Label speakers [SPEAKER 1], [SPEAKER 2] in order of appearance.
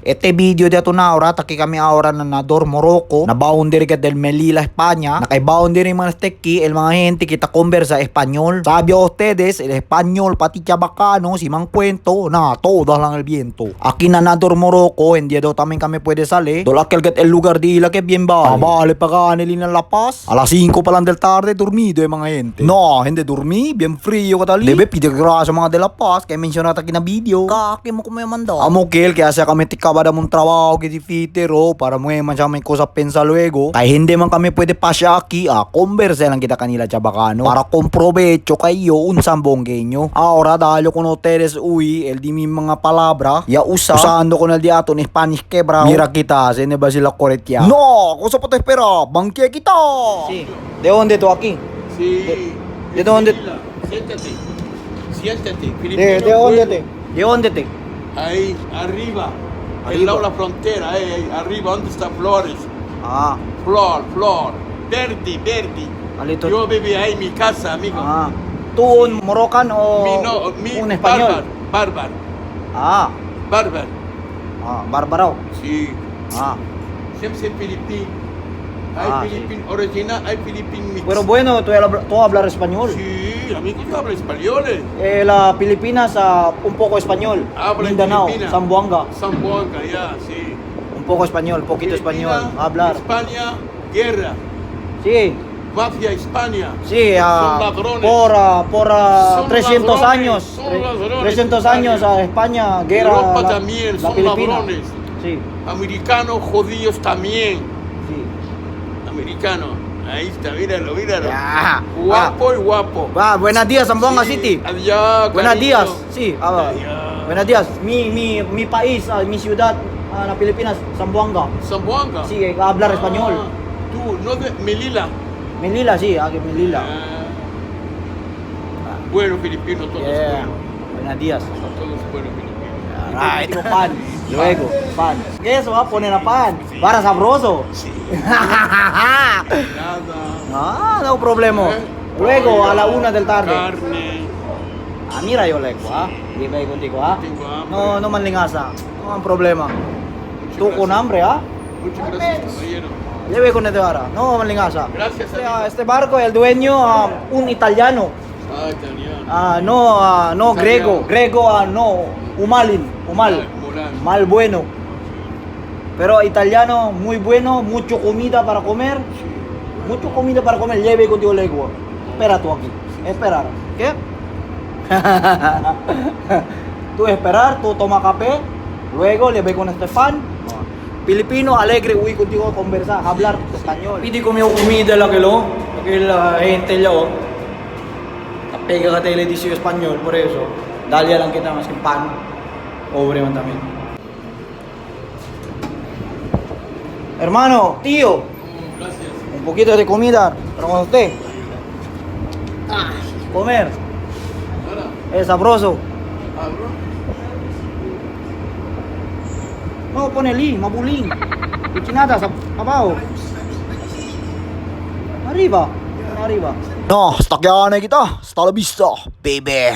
[SPEAKER 1] Este video de ato na ora, taki kami ahora na Nador, Morocco, na boundary ka del Melilla, España. Na kay boundary mga teki, el mga gente kita conversa español. Sabi a ustedes, el español pati chabacano, si mang kwento, na todas lang el viento. Aquí na Nador, Morocco, hindi daw tamin kami pwede sali. Dol aquel gat el lugar di ila que bien vale. Ah, vale pa ka nila La Paz. A las 5 pa lang del tarde, dormido yung mga gente. No, hindi dormi, bien frío ka tali. Debe pide grasya mga de La Paz, kaya mention natin na video. Kaki mo kumaya manda. Amo kel, kaya siya kami tikabada mong trabaho kiti fitero para mo man siya may cosa pensa luego. Kaya hindi man kami pwede pasyaki, ah, converse lang kita kanila chabacano. Para komprobecho kayo unsang bonggenyo. Ahora dahil con ustedes uy, el di mi mga palabra, ya usa. Usando con el di ato ni Spanish quebrado. Mira kita, sino ba sila correct ya? No, cosa pa te espera? Bangke kita. Sí. ¿De dónde tú aquí?
[SPEAKER 2] Sí.
[SPEAKER 1] ¿De dónde?
[SPEAKER 2] Manila. Siéntate. Siéntate.
[SPEAKER 1] ¿De,
[SPEAKER 2] Filipino
[SPEAKER 1] de dónde
[SPEAKER 2] pueblo.
[SPEAKER 1] te? ¿De dónde te?
[SPEAKER 2] Ahí, arriba.
[SPEAKER 1] Arriba.
[SPEAKER 2] El lado de la frontera, ahí, ahí, arriba, ¿dónde está Flores?
[SPEAKER 1] Ah,
[SPEAKER 2] Flor, Flor. Verde, verde.
[SPEAKER 1] Alito.
[SPEAKER 2] Yo viví ahí en mi casa, amigo.
[SPEAKER 1] Ah. ¿Tú un moroccan o
[SPEAKER 2] Mi, no, mi
[SPEAKER 1] un español?
[SPEAKER 2] Bárbaro, bárbaro,
[SPEAKER 1] Ah,
[SPEAKER 2] bárbaro.
[SPEAKER 1] ah, bárbaro.
[SPEAKER 2] Sí.
[SPEAKER 1] Ah.
[SPEAKER 2] Siempre en Filipino. Hay
[SPEAKER 1] Ah,
[SPEAKER 2] Filipino original, hay Filipino mix.
[SPEAKER 1] Pero bueno, tú hablar español.
[SPEAKER 2] Sí, amigo, yo hablo español.
[SPEAKER 1] La Pilipinas, ah, un poco español.
[SPEAKER 2] Habla en
[SPEAKER 1] Mindanao,
[SPEAKER 2] Filipinas.
[SPEAKER 1] Zamboanga.
[SPEAKER 2] Zamboanga, ya, sí.
[SPEAKER 1] Un poco español, poquito español.
[SPEAKER 2] Filipina,
[SPEAKER 1] Hablar.
[SPEAKER 2] España, guerra.
[SPEAKER 1] Sí,
[SPEAKER 2] Mafia España.
[SPEAKER 1] sí.
[SPEAKER 2] Son ladrones.
[SPEAKER 1] Por
[SPEAKER 2] Son
[SPEAKER 1] 300
[SPEAKER 2] ladrones,
[SPEAKER 1] años.
[SPEAKER 2] son ladrones,
[SPEAKER 1] 300 años
[SPEAKER 2] España.
[SPEAKER 1] a España, guerra.
[SPEAKER 2] Europa también,
[SPEAKER 1] la
[SPEAKER 2] son
[SPEAKER 1] Filipina.
[SPEAKER 2] ladrones.
[SPEAKER 1] Sí,
[SPEAKER 2] Americanos judíos también.
[SPEAKER 1] sí.
[SPEAKER 2] Americano. Ahí está, míralo, míralo.
[SPEAKER 1] Ya.
[SPEAKER 2] Guapo y guapo.
[SPEAKER 1] Va, buenos días, Zamboanga
[SPEAKER 2] Sí,
[SPEAKER 1] City.
[SPEAKER 2] Adiós,
[SPEAKER 1] Buenos
[SPEAKER 2] cariño.
[SPEAKER 1] días. Sí, ah,
[SPEAKER 2] Adiós.
[SPEAKER 1] buenos días. Mi país, mi ciudad, la Filipinas, Zamboanga.
[SPEAKER 2] Zamboanga.
[SPEAKER 1] Sí, hablar español.
[SPEAKER 2] Ah, tú, no de Melilla.
[SPEAKER 1] Melilla, sí, aquí Melilla.
[SPEAKER 2] Ah. Bueno, filipino, todos
[SPEAKER 1] Yeah.
[SPEAKER 2] buenos.
[SPEAKER 1] Buenos días.
[SPEAKER 2] Todos buenos filipinos.
[SPEAKER 1] Alright. Pan. Luego, pan. Queso, va a poner a pan.
[SPEAKER 2] Sí.
[SPEAKER 1] Para sabroso.
[SPEAKER 2] Sí. Nada.
[SPEAKER 1] Ah, no problema.
[SPEAKER 2] ¿Eh?
[SPEAKER 1] Luego, a la
[SPEAKER 2] Pollo,
[SPEAKER 1] 1 del tarde.
[SPEAKER 2] Carne.
[SPEAKER 1] Ah, mira yo lego, ah. Di ba contigo, ah?
[SPEAKER 2] Tengo hambre.
[SPEAKER 1] No, no manlingasa. No ang problema.
[SPEAKER 2] Muchas
[SPEAKER 1] Tú con
[SPEAKER 2] gracias.
[SPEAKER 1] hambre, ah?
[SPEAKER 2] Muchas gracias, caballero.
[SPEAKER 1] Lleve con este ahora. No manlingasa.
[SPEAKER 2] Gracias,
[SPEAKER 1] Este,
[SPEAKER 2] amigo.
[SPEAKER 1] este barco, el dueño, un italiano.
[SPEAKER 2] Ah, italiano.
[SPEAKER 1] Ah, no, no
[SPEAKER 2] Italiano.
[SPEAKER 1] grego. Grego, no. Umalin. Umal.
[SPEAKER 2] Mulan.
[SPEAKER 1] Mal bueno. Pero italiano, muy bueno, mucho comida para comer. Mucho comida para comer. Lleve contigo legua. Espera tú aquí. Esperar. ¿Qué? Tú esperar, tú toma café. Luego le ve con este pan. Filipino, alegre, uy contigo a conversar, hablar español. Pidi comió comida la que lo, que la gente lo. Pega ka teledicio español, por eso. Dale lang kita mas pan. Pobre man también. Hermano, tío,
[SPEAKER 2] Gracias.
[SPEAKER 1] un poquito de comida para con usted. Comer,
[SPEAKER 2] Ahora,
[SPEAKER 1] es sabroso.
[SPEAKER 2] abro.
[SPEAKER 1] No, ponele, mabuling. Pichinada sa abajo. Arriba, arriba. No, stakyan na kita. Hasta la vista, baby.